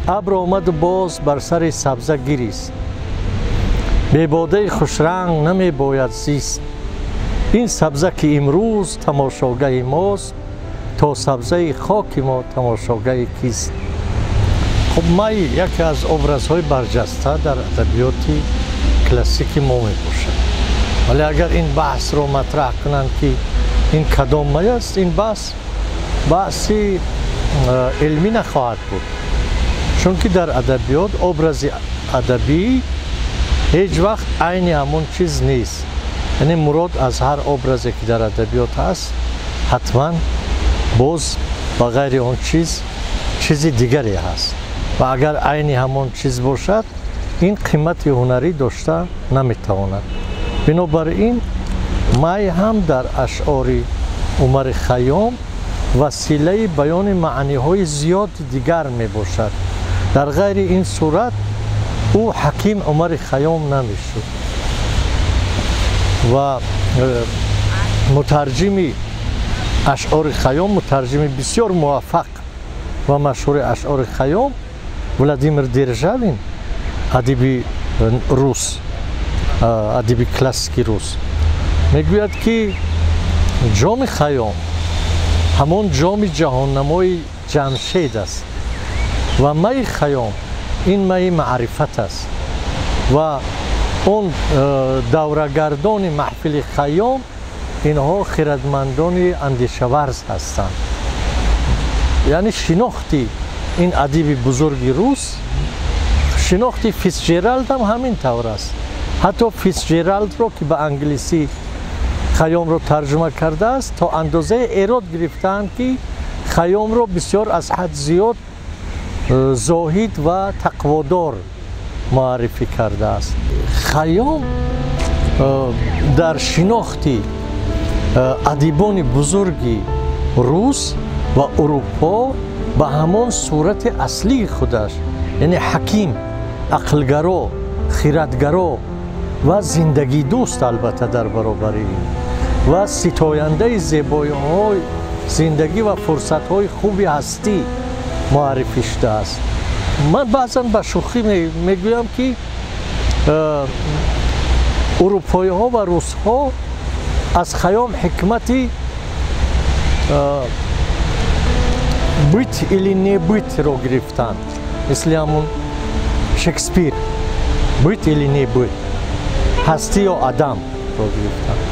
Абр омаду боз бар сари сабза гирист, бебодаи хушранг намебояд зист. Ин сабза ки имрӯз тамошогаҳи мост, то сабзаи хоки мо тамошогаҳи кист? Хуб, май яке аз образҳои барҷаста дар адабиёти классики мо мебошад. Вале агар ин баҳсро матраҳ кунанд, ки ин кадом май аст, ин баҳс баҳси илмӣ нахоҳад буд, чунки дар адабиёт образи адабӣ ҳеҷ вақт айни ҳамон чиз нест. Яъне мурод аз ҳар образе, ки дар адабиёт ҳаст, ҳатман боз ба ғайри он чиз чизи дигаре ҳаст ва агар айни ҳамон чиз бошад, ин қимати ҳунарӣ дошта наметавонад. Бинобар ин май ҳам дар ашъори Умари Хайём василаи баёни маъниҳои зиёди дигар мебошад. Дар ғайри ин сурат ӯ ҳаким Умари Хайём намешуд. Ва мутарҷими ашъори Хайём, мутарҷими бисёр муваффақ ва машҳури ашъори Хайём, Владимир Державин, адиби рус, адиби классики рус, мегӯяд, ки ҷоми Хайём ҳамон ҷоми ҷаҳоннамои Ҷамшед аст ва майи Хайём ин майи маърифат аст ва он даврагардони маҳфили Хайём инҳо хирадмандони андешаварз ҳастанд. Яъне шинохти ин адиби бузурги рус, шинохти Фитсҷералд ҳам ҳамин тавр аст. Ҳатто Фитсҷералдро, ки ба англисӣ Хайёмро тарҷума кардааст, то андозаи эрод гирифтаанд, ки Хайёмро бисёр аз ҳад зиёд зоҳид ва тақводор муаррифӣ кардааст. Хайём дар шинохти адибони бузурги рус ва Урупо ба ҳамон сурати аслии худаш, яъне ҳаким, ақлгаро, хиратгаро ва зиндагидӯст, албатта дар баробари ин ва ситояндаи зебоиҳои зиндагӣ ва фурсатҳои хуби ҳастӣ муаррифӣ шудааст. Ман баъзан ба шӯхӣ мегӯям, ки урупоиҳо ва русҳо аз Хайём ҳикмати «быть или не быть» ро гирифтанд, мисли ҳамун Шекспир, «быть или не быть», ҳастӣ ё адамро гирифтанд,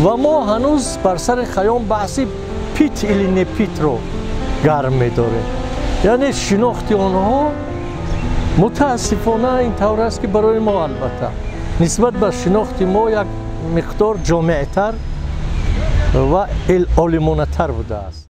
ва мо ҳанӯз бар сари Хайём баҳси «пить или не пить» ро гарм медорем. Яъне шинохти онҳо мутаассифона ин тавр аст, ки барои мо, албатта, нисбат ба шинохти мо як миқдор ҷомеътар ва олимонатар будааст.